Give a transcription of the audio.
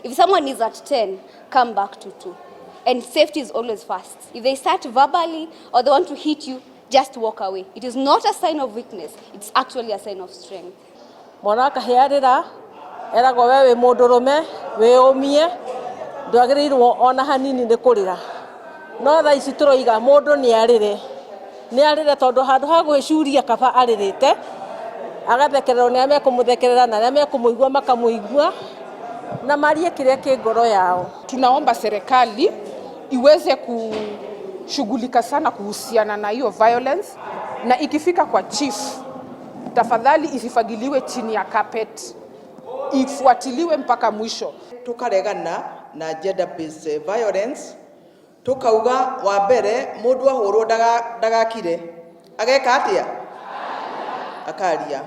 If someone is at 10, come back to 2. And safety is always first. If they start verbally or they want to hit you, just walk away. It is not a sign of weakness, it's actually a sign of strength. Mwana akahĩ arĩra eragwo we wĩ mũndũrũme wĩũmie ndwagĩrĩirwo ona hanini nĩ kũrĩra no thaa ici tũroiga mũndũ nĩ arĩre nĩ arĩre tondũ handũ ha gwĩcuria kaba arĩrĩte agathekererwo nĩ arĩa mekũmũthekerera na arĩa mekũmũigua makamũigua na marie kĩrĩa kĩ ngoro yao. Tunaomba serikali iweze kushughulika sana kuhusiana na hiyo violence, na ikifika kwa chief, tafadhali isifagiliwe chini ya carpet, ifuatiliwe mpaka mwisho. Tukaregana na gender based violence tukauga wa mbere mundu ahurwo ndagakire ageka atia akaria.